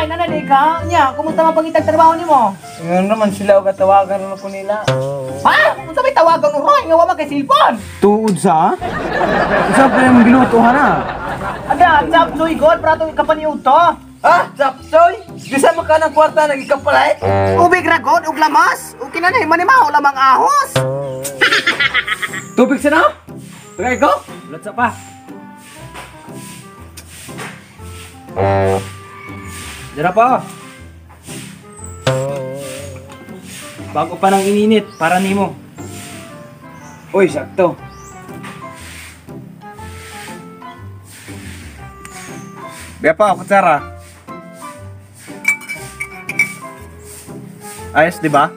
Ay, nanali ka? Nya, kumusta man pangitag trabaho nimo? Ngayon naman sila og tawagan na ko nila. Ha? Unsa may tawagan uroy nga wa man kay cellphone? Tuod sa? Unsa pa imong giluto ha na? Ada, chapchoy god para to kapaniud to. Ah, chapchoy? Bisa man ka ng kwarta nagikapalit? Ubig ra god ug lamas. Ug kinani manimaho lamang ahos. Tubig sa na? Tagay ko? Latsa pa. Dira pa. Bago pa nang ininit para nimo. Uy, sakto. Biya pa, kutsara. Ayos, di ba?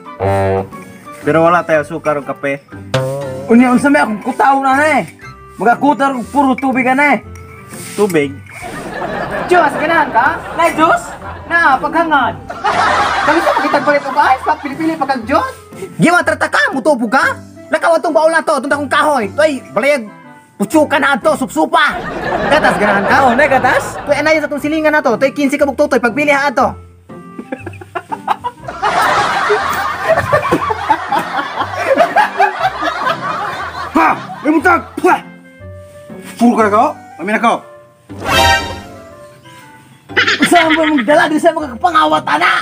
Pero wala tayo sukar o kape. Unya, unsa may akong kutaw na na eh. Magakutar og puro tubig na eh. Tubig? Diyos, ganahan ka? Nay, Diyos? Na, paghangad. Kami sa pagkitagpalit o guys, pagpili-pili pagkag Diyos. Giwa, trata ka, mutubo ka. Lakaw atong baol na to, itong akong kahoy. Toy, balayag, putsuka na ato, supsupa. Gatas, ganahan ka? Oh, nay, gatas? Toy, anayon sa itong silingan na to. Toy, 15 ka bukto, toy, pagpili ha ato. Ha! May muntag! Puro ka na ko? Amin ako. Saan ba mong dala? Di sa mga kapangawat, ana!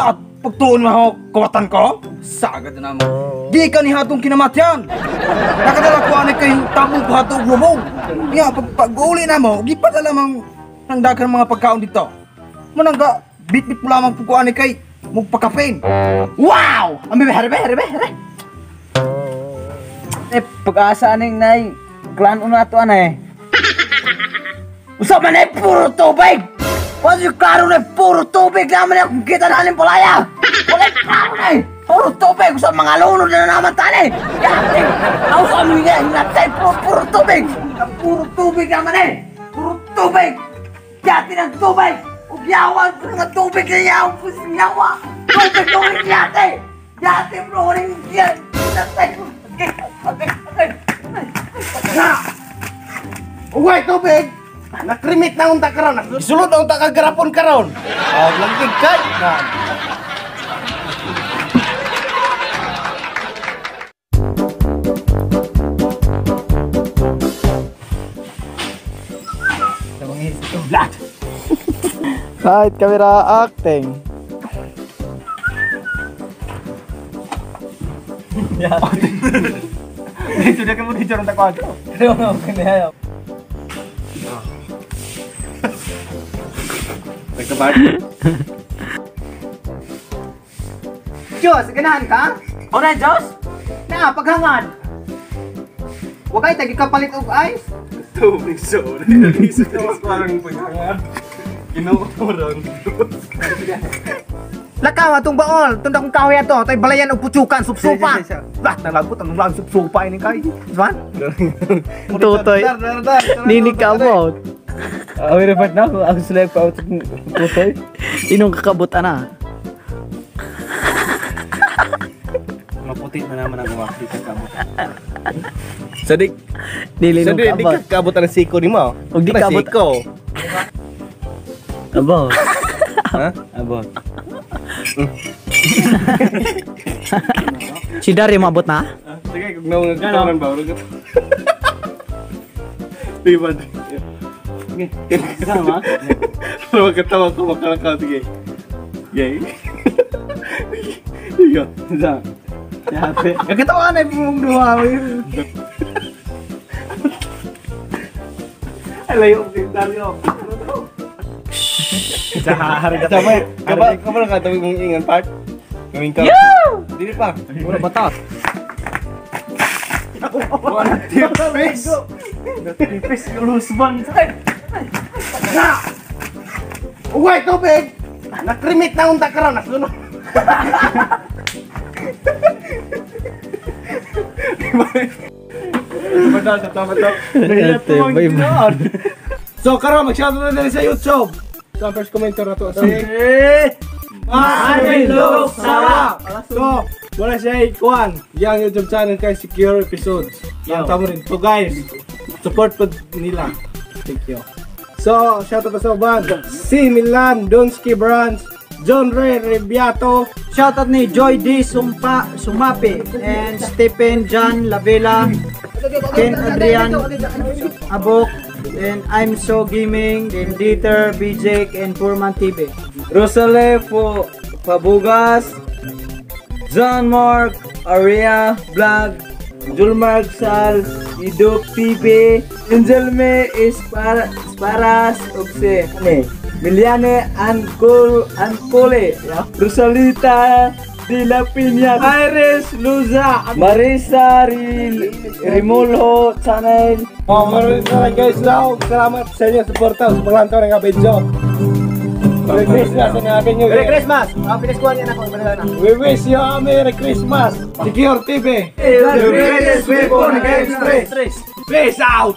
At pagtuon mo ako, kawatan ko? Sagad na mo. Di ka ni hatong kinamatyan! Nakadala ko anay kay tamong ko hatong lumog. Nga, pag-uli na mo, di pa lamang ng daghang mga pagkaon dito. Manangga, bit-bit mo lamang po ko anay kay mugpakapen. Wow! Ang bebe, harbe, harbe, harbe! Eh, pag-asa aning nay, klan una to anay. Usap man eh, puro tubig! Wala yung klaro na puro tubig naman eh, kung kita na aling palaya! Wala yung klaro na eh! Puro tubig! Sa mga lunod na naman tali! Yate! Ako sa amin nga, natay! Puro tubig! Puro tubig naman eh! Puro tubig! Yate ng tubig! Ugyawan ko nga tubig na yaw! Yawa! Tubig tubig yate! Yate bro! Yan! Natay! Uway tubig! Nakrimit na unta karon, sulod na unta kagarapon karon. Oh, lagig ka. Kahit kamera acting. Dito na ka mo dito ron ta ko. Diyos, ganahan ka? O na, Diyos? Na, paghangad. Huwag kayo tagikapalit og ice. Tubig so. Parang paghangad. Ginuurang. Lakaw atong baol, tunda kong kahoy ato, to'y balayan og putsukan, supsupa. Bah, nalagot anong lang supsupa ini kay. Swan? Tutoy. Nini ka mo. Awi report na ako, ako sila pa out tutoy. Inong kakabot ana. Maputi na naman ang uwak, di kakabot. Sadik, Dili nung sadik, di kaabot. kakabot ang siko ni mo. Ug di kaabot. Siko. Abot. Ha? Abot. Si Dario maabot na? Sige, kung naungan ka tawaran ba? Di ba? Sige. Sama? Pero magkatawa ko, makalakaw. Sige. Yay. Sige. Sa. Yate. Kakatawa na yung duha. Ay, layo ko si Dario. Sabay, kapal ka tawag mong ingan part? Gawin ka. Dili pa. Wala batas. Wala tipis. Tipis yung husband. Uway, tubig! Nakrimit na unta karon, nasunod. So karon mag-shoutout na din sa YouTube. So ang first commenter na to si Marvin Luke Sarap. So wala siya ikuan. Yang YouTube channel kay Secure Episodes. Yang tamo rin. So guys, support po nila. Thank you. So, shout out sa uban. Si Milan Donski Branch, John Ray Rebiato, Shoutout ni Joy D. Sumpa, Sumapi and Stephen John Lavela, Ken Adrian Abok, then I'm So Gaming, then Dieter, BJ, and Purman TV. Rosale po Pabugas, John Mark Aria Vlog, Julmark Sal, Idok TV, Angel Me Esparas ug si ani, Miliane Ancol Ancole, Rosalita De La Piña, Iris Luza, Marisa Rimulho Channel. Oh, maraming salamat, guys. Now, salamat sa inyo suporta sa paglantaw ng video. Merry Christmas and Happy New Merry Year. Christmas! Ah, piniskuhan niya na ako. Wala na. We wish you a Merry Christmas. Secure TV. The greatest weapon against stress. Peace out!